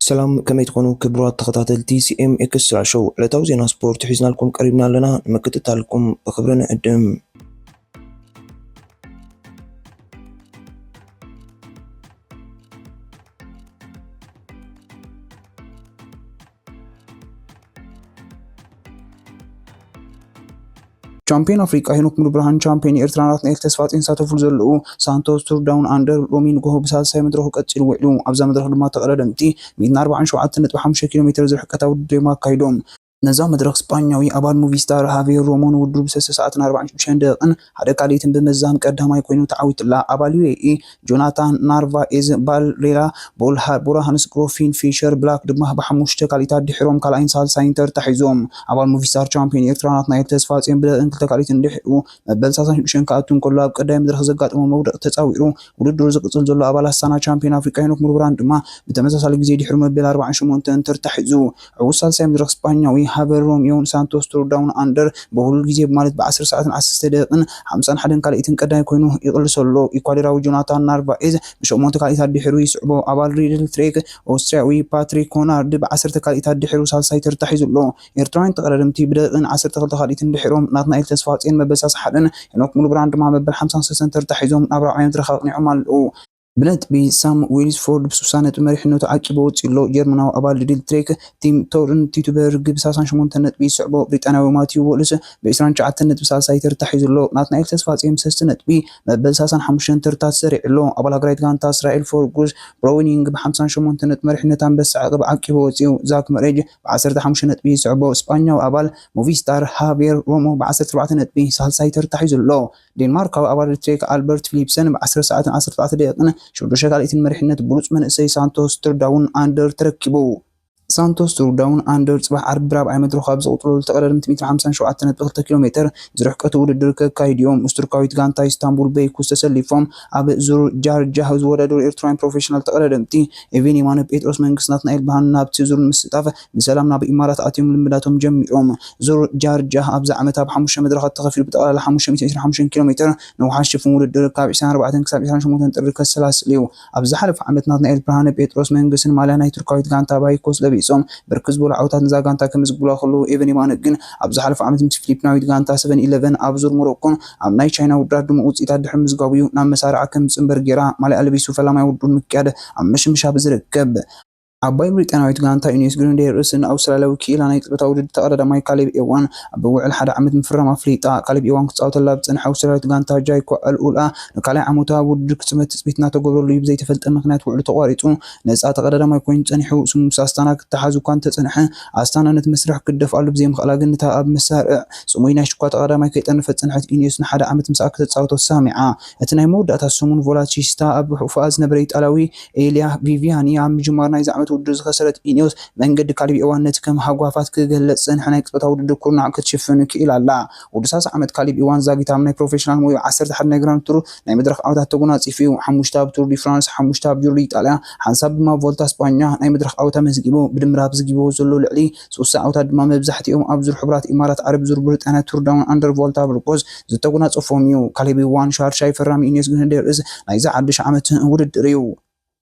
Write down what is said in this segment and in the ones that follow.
ሰላም፣ ከመይ ትኾኑ ክቡራት ተኸታተልቲ ሲ ኤም ኤክስትራ ሾው? ዕለታዊ ዜና ስፖርት ሒዝናልኩም ቀሪብና ኣለና። ንምክትታልኩም ብኽብሪ ንዕድም። ቻምፒዮን ኣፍሪቃ ሄኖክ ሙሉብርሃን፣ ቻምፒዮን ኤርትራ ናትናኤል ተስፋጽዮን ዝሳተፉሉ ዘለዉ ሳንቶስ ቱር ዳውን ኣንደር ሎሚ ንግሆ ብሳልሳይ መድረኹ ቀጺሉ ውዒሉ። ኣብዛ መድረኽ ድማ ተቐዳደምቲ ሚእትን ኣርባዓን ሸውዓተን ነጥቢ ሓሙሽተ ኪሎ ሜትር ዝርሕቀታ ውድድር እዮም ኣካይዶም። ነዛ መድረኽ ስጳኛዊ ኣባል ሙቪስታር ሃቬር ሮሞ ንውድድሩ ብሰለስተ ሰዓትን ኣርባዓን ሽዱሽተን ደቂቕን ሓደ ካልኢትን ብምዝዛም ቀዳማይ ኮይኑ ተዓዊቱላ። ኣባል ዩ ኤ ኢ ጆናታን ናርቫኤዝ ባልሬራ ቦልሃ-፣ ቦራሃንስ ግሮፊን ፊሸር ብላክ ድማ ብሓሙሽተ ካልኢታት ድሒሮም ካልኣይን ሳልሳይን ተርታ ሒዞም። ኣባል ሙቪስታር ቻምፒዮን ኤርትራ ናትናኤል ተስፋጽዮን ብደቂቕን ክልተ ካልኢትን ድሒሩ መበል ሰላሳን ሽዱሽተን ክኣቱ እንከሎ፣ ኣብ ቀዳይ መድረኽ ዘጋጠሞ መውደቕ ተጻዊሩ ውድድሩ ዝቕጽል ዘሎ ኣባል ኣስታና ቻምፒዮን ኣፍሪቃ ሄኖክ ሙሉብርሃን ድማ ብተመሳሳሊ ግዜ ድሕሩ መበል ኣርባዓን ሸሞንተን ተርታ ሒዙ። ዕዉት ሳልሳይ መድረኽ ስጳኛዊ ሃቨር ሮሚዮ ሳንቶስ ቱር ዳውን ኣንደር ብሁል ግዜ ማለት ብዓሰርተ ሰዓትን ዓሰርተ ደቂቕን ሓምሳን ሓደን ካልኢትን ቀዳማይ ኮይኑ ይቕልሶ ኣሎ። ኢኳዶራዊ ጆናታን ናርቫኤዝ ብሸሞንተ ካልኢታት ድሒሩ ይስዕቦ። ኣባል ሪድል ትሬክ ኦስትሪያዊ ፓትሪክ ኮናርድ ብዓሰርተ ካልኢታት ድሒሩ ሳልሳይ ተርታ ሒዙ ኣሎ። ኤርትራውያን ተቐዳደምቲ ብደቂቕን ዓሰርተ ክልተ ካልኢትን ድሒሮም ናትናኤል ተስፋጽዮን መበል ሰላሳ ሓደን ሄኖክ ሙሉብርሃን ድማ መበል ሓምሳን ሰለስተን ተርታ ሒዞም ናብ ራብዓይ መድረኽ ኣቕኒዖም ኣለዉ። ብነጥቢ ሳም ዊልስፎርድ ብስሳ ነጥቢ መሪሕነቱ ዓቂቡ ወጺኡ ኣሎ። ጀርመናዊ ኣባል ሪድል ትሬክ ቲም ቶርን ቲቱበርግ ብሰላሳን ሸሞንተን ነጥቢ ይስዕቦ። ብሪጣንያዊ ማቲው ዎልስ ብዕስራን ትሽዓተን ነጥቢ ሳልሳይ ተርታ ሒዙ ኣሎ። ናትናኤል ተስፋጽዮን ብሰለስተ ነጥቢ መበል ሰላሳን ሓሙሽተን ተርታ ተሰሪዑ ኣሎ። ኣባል ሃገራዊት ጋንታ እስራኤል ፎርጉስ ብሮዊኒንግ ብሓምሳን ሸሞንተን ነጥቢ መሪሕነት ኣንበሳ ዕቕብ ዓቂቡ ወጺኡ። ዛክ መሬጅ ብዓሰርተ ሓሙሽተ ነጥቢ ይስዕቦ። ስጳኛዊ ኣባል ሙቪስታር ሃቬር ሮሞ ብዓሰርተ ኣርባዕተ ነጥቢ ሳልሳይ ተርታ ሒዙ ኣሎ። ዴንማርካዊ ኣባል ትሬክ ኣልበርት ፊሊፕሰን ብዓሰርተ ሰዓትን ዓሰርተ ኣርባዕተ ደቂቕን ሽዱሽተ ካልኢትን መሪሕነት ብሉጽ መንእሰይ ሳንቶስ ቱር ዳውን ኣንደር ተረኪቡ። ሳንቶስ ቱር ዳውን ኣንደር ጽባሕ ዓርቢ ብራብዓይ መድረኹ ኣብ ዝቕጽለሉ ተቐዳደምቲ ሚእትን ሓምሳን ሸውዓተን ነጥቢ ክልተ ኪሎ ሜትር ዝርሕቀቱ ውድድር ከካይዱ እዮም። ምስ ቱርካዊት ጋንታ ኢስታንቡል በይኩስ ተሰሊፎም ኣብ ዙር ጃርጃህ ዝወዳደሩ ኤርትራውያን ፕሮፌሽናል ተቐዳደምቲ ኤቬን የማነ፣ ጴጥሮስ መንግስት፣ ናትናኤል ብርሃኑ ናብቲ ዙር ንምስታፍ ብሰላም ናብ ኢማራት ኣትዮም ልምዳቶም ጀሚሮም። ዙር ጃርጃህ ኣብዚ ዓመት ኣብ ሓሙሽተ መድረኻት ተኸፊሉ ብጠቕላላ ሓሙሽተ ሚእትን ዕስራን ሓሙሽተን ኪሎ ሜትር ነዊሓት ሽፍን ውድድር ካብ ዕስራን ኣርባዕተን ክሳብ ዕስራን ሸሞንተን ጥሪ ከሰላስል እዩ። ኣብ ዝሓለፈ ዓመት ናትናኤል ብርሃነ ጴጥሮስ መንግስትን ማልያ ናይ ቱርካዊት ጋንታ ባይኮስ ለቢሶም ብርክት ዝበሉ ዓወታት ነዛ ጋንታ ከመዝግቡላ ከለዉ፣ ኤቨን የማነ ግን ኣብ ዝሓለፈ ዓመት ምስ ፊሊፒናዊት ጋንታ ሰቨን ኢለቨን ኣብ ዙር ሞሮኮን ኣብ ናይ ቻይና ውድድራት ድሙቕ ውፅኢታት ድሕሪ ምዝጋቡ እዩ ናብ መሳርዓ ከም ዝፅንበር ገይራ ማልያ ለቢሱ ፈላማይ ውድድሩ ንምክያድ ኣብ ምሽምሻብ ዝርከብ። ዓባይ ብሪጣንያዊት ጋንታ ኢኒዮስ ግሪንዴርስ ንኣውስትራልያዊ ክኢላ ናይ ቅጽበታዊ ውድድር ተቐዳዳማይ ካሌብ ኤዋን ኣብ ውዕል ሓደ ዓመት ምፍራም ኣፍሊጣ። ካሌብ ኤዋን ክጻወተላ ኣብ ዝጸንሐ ኣውስትራልያዊት ጋንታ ጃይኮ ኣልኡላ ንካልኣይ ዓመቱ ኣብ ውድድር ክጽመት ትጽቢት እናተገብረሉ እዩ ብዘይተፈልጠ ምኽንያት ውዕሉ ተቋሪጹ ነጻ ተቐዳዳማይ ኮይኑ ጸኒሑ። ስሙ ምስ ኣስታና ክተሓዝ እኳ እንተጸንሐ፣ ኣስታና ነቲ መስርሕ ክደፍኣሉ ብዘይምኽኣላ ግን ነታ ኣብ መሳርዕ ጽሙይ ናይ ሽኳ ተቐዳዳማይ ከይጠርነፈት ዝጸንሐት ኢኒዮስ ንሓደ ዓመት ምስኣ ከተጻወቶ ሰማሚዓ። እቲ ናይ መወዳእታ ሰሙን ቮላቺስታ ኣብ ሕቑፋኣ ዝነበረ ኢጣልያዊ ኤልያ ቪቪያኒ ኣብ ምጅማር ናይዚ ዓመት ውድድር ዝኸሰረት ኢኒዮስ፣ መንገዲ ካሊብ ኤዋን ነቲ ከም ሃጓፋት ክገልጽ ዝጸንሐ ናይ ቅጽበታዊ ውድድር ኩርናዕ ክትሽፍን ክኢላ ኣላ። ወዲ ሰላሳ ዓመት ካሊብ ኤዋን ዛጊት ኣብ ናይ ፕሮፌሽናል ሞያኡ ዓሰርተ ሓደ ናይ ግራንድ ቱር ናይ መድረኽ ዓወታት ተጎናጺፉ እዩ። ሓሙሽተ ኣብ ቱር ዲ ፍራንስ፣ ሓሙሽተ ኣብ ጁር ዲ ኢጣልያ፣ ሓንሳብ ድማ ቮልታ ስጳኛ ናይ መድረኽ ዓወት ኣመዝጊቡ። ብድምር ኣብ ዝጊብዎ ዘሎ ልዕሊ ስሳ ዓወታት ድማ መብዛሕትኦም ኣብ ዙር ሕቡራት ኢማራት ዓረብ፣ ዙር ብሪጣንያ፣ ቱር ዳውን ኣንደር ቮልታ ብርኮስ ዝተጎናጸፎም እዩ። ካሌብ ኤዋን ሻድሻይ ፈራሚ ኢኒዮስ ግሪንዴርስ ናይዚ ሓድሽ ዓመት ውድድር እዩ።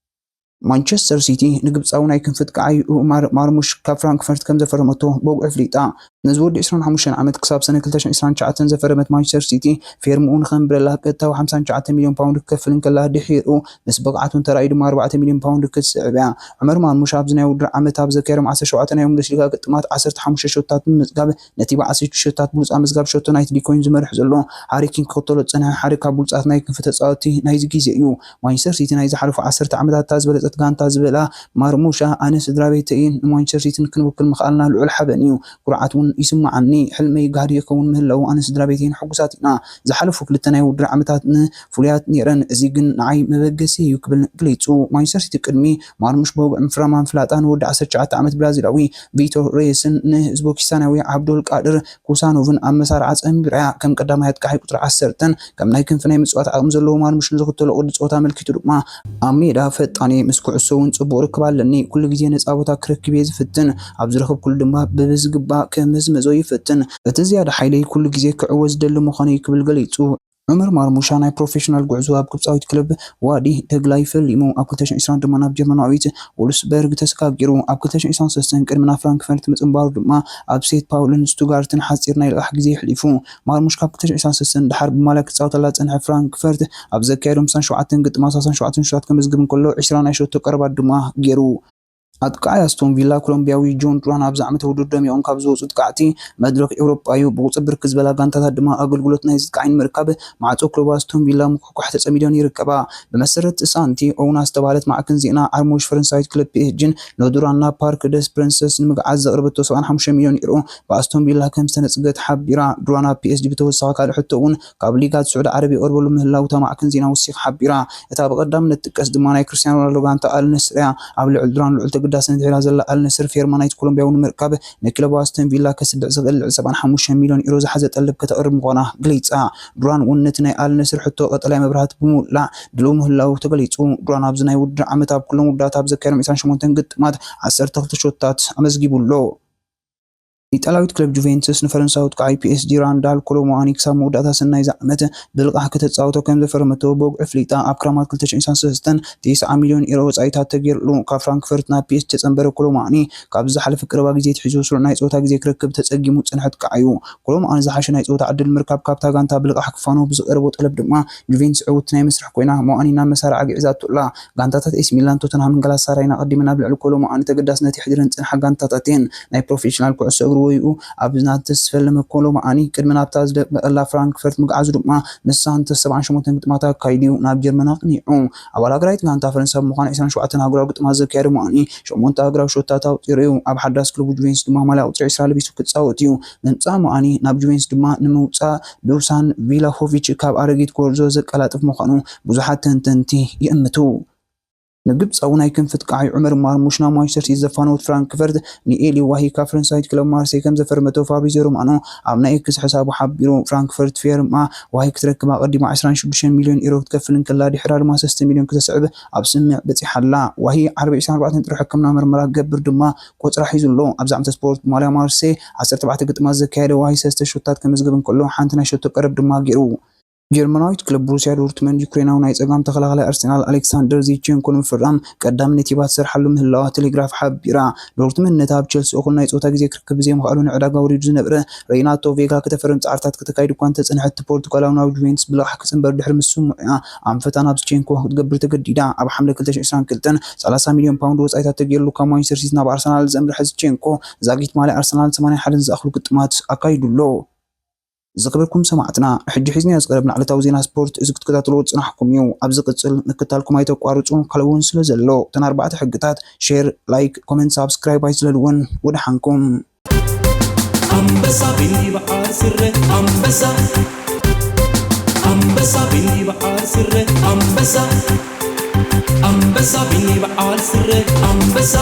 ማንቸስተር ሲቲ ንግብጻዊ ናይ ክንፊ ኣጥቃዓይ ኡማር ማርሙሽ ካብ ፍራንክፈርት ከም ዘፈረመቶ ብወግዒ ኣፍሊጣ። ነዚ ወዲ ዕስራን ሓሙሽተን ዓመት ክሳብ ሰነ ክልተ ሽሕን ዕስራን ትሽዓተን ዘፈረመት ማንቸስተር ሲቲ፣ ፌርምኡ ንኸንብረላ ቀጥታዊ ሓምሳን ትሽዓተን ሚልዮን ፓውንድ ክከፍል እንከላ፣ ድሒሩ ምስ ብቕዓቱ እንተራእዩ ድማ ኣርባዕተ ሚልዮን ፓውንድ ክትስዕብ እያ። ዑመር ማርሙሽ ኣብዚ ናይ ውድድር ዓመት ኣብ ዘካየዶም ዓሰርተ ሸውዓተ ናይ ቡንደስሊጋ ግጥማት ዓሰርተ ሓሙሽተ ሸቶታት ብምምዝጋብ፣ ነቲ ብዓሰርተ ሽዱሽተ ሸቶታት ብሉጻት መዝጋብ ሸቶ ናይቲ ሊግ ኮይኑ ዝመርሕ ዘሎ ሃሪ ኬን ክኽተሎ ዝጸንሐ ሓደ ካብ ብሉጻት ናይ ክንፊ ተጻወትቲ ናይዚ ግዜ እዩ። ማንቸስተር ሲቲ ናይ ዝሓለፉ ዓሰርተ ዓመታት እታ ዝበለጸት ጋንታ ዝበላ ማርሙሻ፣ ኣነ ስድራ ቤተይን ንማንቸስተር ሲቲን ክንውክል ምኽኣልና ልዑል ሓበን እዩ። ኩርዓት እውን ይስምዓኒ። ሕልመይ ጋህዲ ክኸውን ምህላዉ ኣነ ስድራ ቤተይን ሕጉሳት ኢና። ዝሓለፉ ክልተ ናይ ውድድር ዓመታት ን ፍሉያት ነይረን፣ እዚ ግን ንዓይ መበገሲ እዩ ክብል ገሊጹ። ማንቸስተር ሲቲ ቅድሚ ማርሙሽ ብወግዒ ምፍራማ ምፍላጣ፣ ንወዲ ዓሰርተ ትሽዓተ ዓመት ብራዚላዊ ቪቶር ሬስን ንኡዝቤኪስታናዊ ዓብዶል ቃድር ኩሳኖቭን ኣብ መሳርዓ ጸንቢራያ። ከም ቀዳማይ ኣጥቃዓይ ቁጽሪ ዓሰርተን ከም ናይ ክንፊ ናይ ምጽዋት ዓቕሚ ዘለዎ ማርሙሽ ንዝኽተሎ ቅዲ ጸወታ ኣመልኪቱ ድማ፣ ኣብ ሜዳ ፈጣን እየ፣ ምስ ኩዕሶ እውን ጽቡቕ ርክብ ኣለኒ። ኩሉ ግዜ ነጻ ቦታ ክረክብ እየ ዝፍትን። ኣብ ዝረኸብኩሉ ድማ ብዝግባእ ክምዝምዞ ይፍትን። እቲ ዝያዳ ሓይለይ ኩሉ ግዜ ክዕወት ዝደሊ ምዃኑ እዩ ክብል ገሊጹ። ዑመር ማርሙሻ ናይ ፕሮፌሽናል ጉዕዞ ኣብ ግብጻዊት ክለብ ዋዲ ደግላይ ፈሊሙ። ኣብ ክልተ ሽሕን ዕስራን ድማ ናብ ጀርመናዊት ዎልስበርግ ተሰጋጊሩ። ኣብ ክልተ ሽሕን ዕስራን ሰለስተን ቅድሚ ናብ ፍራንክፈርት ምጽንባሩ ድማ ኣብ ሴት ፓውልን ስቱጋርትን ሓጺር ናይ ልቓሕ ግዜ የሕሊፉ። ማርሙሽ ካብ ክልተ ሽሕን ዕስራን ሰለስተን ደሓር ብማልያ ክጻወተላ ዝጸንሐ ፍራንክፈርት ኣብ ዘካየዶ ሓምሳን ሸውዓተን ግጥማት ሰላሳን ሸውዓተን ሸቶታት ከመዝግብ እንከሎ፣ ዕስራ ናይ ሸቶ ቀረባት ድማ ገይሩ። ኣጥቃዓይ ኣስቶን ቪላ ኮሎምቢያዊ ጆን ዱራን ኣብዚ ዓመት ውድድር ደሚቖም ካብ ዝወጹ ኣጥቃዕቲ መድረኽ ኤውሮጳ እዩ። ብቑጽር ብርክት ዝበላ ጋንታታት ድማ ኣገልግሎት ናይዚ ኣጥቃዓይ ንምርካብ ማዕጾ ክለቡ ኣስቶን ቪላ ምኩሕኳሕ ተጸሚደን ይርከባ። ብመሰረት ሳንቲ ኦውና ዝተባህለት ማዕከን ዜና፣ ዓርሞሽ ፈረንሳዊት ክለብ ፒ ኤስ ጂን ንዱራን ናብ ፓርክ ደስ ፕሪንሰስ ንምግዓዝ ዘቕረበቶ ሰብዓን ሓሙሽተን ሚልዮን ዩሮ ብኣስቶን ቪላ ከም ዝተነጽገት ሓቢራ። ዱራን ኣብ ፒ ኤስ ጂ ብተወሳኺ ካልእ ሕቶ እውን ካብ ሊጋት ስዑዲ ዓረብ ይቐርበሉ ምህላው እታ ማዕከን ዜና ወሲኻ ሓቢራ። እታ ብቐዳምነት ትጥቀስ ድማ ናይ ክርስቲያኖ ሮናልዶ ጋንታ ኣል ነስር እያ። ኣብ ልዕሊ ዱራን ልዑል ተገዳስነት ሒዛ ዘላ ኣል ነስር፣ ፌርማ ናይቲ ኮሎምቢያዊ ንምርካብ ንክለቡ ኣስቶን ቪላ ከስድዕ ዝኽእል ልዕሊ ሰብዓን ሓሙሽተን ሚልዮን ዩሮ ዝሓዘ ጠለብ ከተቕርብ ምዃና ገሊጻ። ዱራን እውን ነቲ ናይ ኣል ነስር ሕቶ ቀጠልያ መብራህቲ ብምውላዕ ድሉው ምህላዉ ተገሊጹ። ዱራን ኣብዚ ናይ ውድድር ዓመት ኣብ ኩሎም ውድድራት ኣብ ዘካየዶም ዕስራን ሸሞንተን ግጥማት ዓሰርተ ክልተ ሸቶታት ኣመዝጊቡ ኣሎ። ኢጣልያዊት ክለብ ጁቬንቱስ ንፈረንሳዊ ኣጥቃዓይ ፒ ኤስ ጂ ራንዳል ኮሎሙኣኒ ክሳብ መወዳእታ ሰናይ እዚ ዓመት ብልቓሕ ከተጻውቶ ከም ዘፈረመቶ ብወግዒ ኣፍሊጣ። ኣብ ክራማት ክልተ ሽሕን ዕስራን ሰለስተን፣ ተስዓ ሚልዮን ዩሮ ወጻኢታት ተገይርሉ። ካብ ፍራንክፈርት ናብ ፒ ኤስ ጂ ዝተጸንበረ ኮሎሙኣኒ፣ ካብዚ ዝሓለፈ ቀረባ ግዜ ኣትሒዙ ስሩዕ ናይ ጸወታ ግዜ ክረክብ ተጸጊሙ ዝጸንሐ ኣጥቃዓይ እዩ። ኮሎሙኣኒ ዝሓሸ ናይ ጸወታ ዕድል ንምርካብ ካብታ ጋንታ ብልቓሕ ክፋኖ ብዝቐረቦ ጠለብ ድማ፣ ጁቬንቱስ ዕውትቲ ናይ መስርሕ ኮይና፣ ሙኣኒ ናብ መሳርዓ ግዒዛቶ ኣላ። ጋንታታት ኤሲ ሚላን፣ ቶተንሃምን ጋላታሳራይን ኣቐዲመን ኣብ ልዕሊ ኮሎሙኣኒ ተገዳስነት የሕድረን ዝጸንሓ ጋንታታት እየን። ናይ ፕሮፌሽናል ኩዕሶ እግሪ ወይኡ ኣብ ናተስ ዝፈለመ ኮሎሙኣኒ፣ ቅድሚ ናብታ ዝደመቐላ ፍራንክፈርት ምግዓዙ ድማ፣ ምስ ሳንተስ ሰብዓን ሸሞንተን ግጥማት ኣካይዱ እዩ ናብ ጀርመን ኣቕኒዑ። ኣባል ሃገራዊት ጋንታ ፈረንሳ ብምዃን ዕስራን ሸውዓተን ኣህጉራዊ ግጥማት ዘካየደ ሙኣኒ፣ ሸሞንተ ኣህጉራዊ ሸቶታት ኣቑጺሩ እዩ። ኣብ ሓዳስ ክለቡ ጁቬንቱስ ድማ ማልያ ቁጽሪ ዕስራ ለቢሱ ክጻወት እዩ። ምምጻእ ሙኣኒ ናብ ጁቬንቱስ ድማ ንምውጻእ ዱሳን ቪላሆቪች ካብ ኣረጊት ጎርዞ ዘቀላጥፍ ምዃኑ ብዙሓት ተንተንቲ ይእምቱ። ንግብጻዊ ናይ ክንፊ ኣጥቃዓይ ዑመር ማርሙሽ ናብ ማንቸስተር ሲቲ ዘፋነወት ፍራንክፈርት፣ ንኤሊ ዋሂ ካብ ፈረንሳዊት ክለብ ማርሴይ ከም ዘፈረመቶ ፋብሪዚዮ ሮማኖ ኣብ ናይ ኤክስ ሕሳቡ ሓቢሩ። ፍራንክፈርት ፌርማ ዋሂ ክትረክብ ኣቐዲማ ዕስራን ሽዱሽተን ሚልዮን ዩሮ ክትከፍል እንከላ፣ ድሕራ ድማ ሰለስተ ሚልዮን ክተስዕብ ኣብ ስምምዕ በጺሓ ኣላ። ዋሂ ዓርቢ ዕስራን ኣርባዕተን ጥሪ ሕክምና መርመራ ክገብር ድማ ቆጽራ ሒዙ ኣሎ። ኣብዚ ዓመተ ስፖርት ብማልያ ማርሴይ ዓሰርተ ኣርባዕተ ግጥማት ዘካየደ ዋሂ ሰለስተ ሸቶታት ከመዝግብ እንከሎ፣ ሓንቲ ናይ ሸቶ ቀረብ ድማ ገይሩ። ጀርመናዊት ክለብ ቦሩስያ ዶርትመንድ ዩክሬናዊ ናይ ጸጋም ተኸላኻላይ ኣርሰናል ኣሌክሳንደር ዚቼንኮ ንምፍራም ቀዳምነት ሂባ ትሰርሓሉ ምህላዋ ቴሌግራፍ ሓቢራ። ዶርትመንድ ነቲ ኣብ ቸልሲ እኹል ናይ ጸወታ ግዜ ክረክብ ብዘይምኽኣሉ ንዕዳጋ ወሪዱ ዝነበረ ሬናቶ ቬጋ ከተፈርም ጻዕርታት ከተካይድ እኳ እንተጸንሐት፣ እቲ ፖርቱጋላዊ ናብ ጁቬንቱስ ብልቓሕ ክጽንበር ድሕሪ ምስምዑ እያ ኣንፈታ ናብ ዚቼንኮ ክትገብር ተገዲዳ። ኣብ ሓምለ ክልተ ሽሕን ዕስራን ክልተን፣ ሰላሳ ሚልዮን ፓውንድ ወጻኢታት ተገይርሉ ካብ ማንቸስተር ሲቲ ናብ ኣርሰናል ዘምርሐ ዚቼንኮ፣ ዛጊት ማልያ ኣርሰናል ሰማንያን ሓደን ዝኣኽሉ ግጥማት ኣካይዱ ኣሎ። ዝኸበርኩም ሰማዕትና፣ ሕጂ ሒዝናዮ ዝቐረብና ዕለታዊ ዜና ስፖርት እዚ ክትከታተልዎ ዝጸናሕኩም እዩ። ኣብ ዝቕጽል ምክታልኩም ኣይተቋርጹ፣ ካልእ እውን ስለ ዘሎ፣ እተን ኣርባዕተ ሕግታት፣ ሼር፣ ላይክ፣ ኮመንት፣ ሳብስክራይብ ኣይትዝለልወን። ወደሓንኩም። ኣንበሳ ቢኒ በዓል ስረ ኣንበሳ፣ ኣንበሳ ቢኒ በዓል ስረ ኣንበሳ፣ ኣንበሳ ቢኒ በዓል ስረ ኣንበሳ።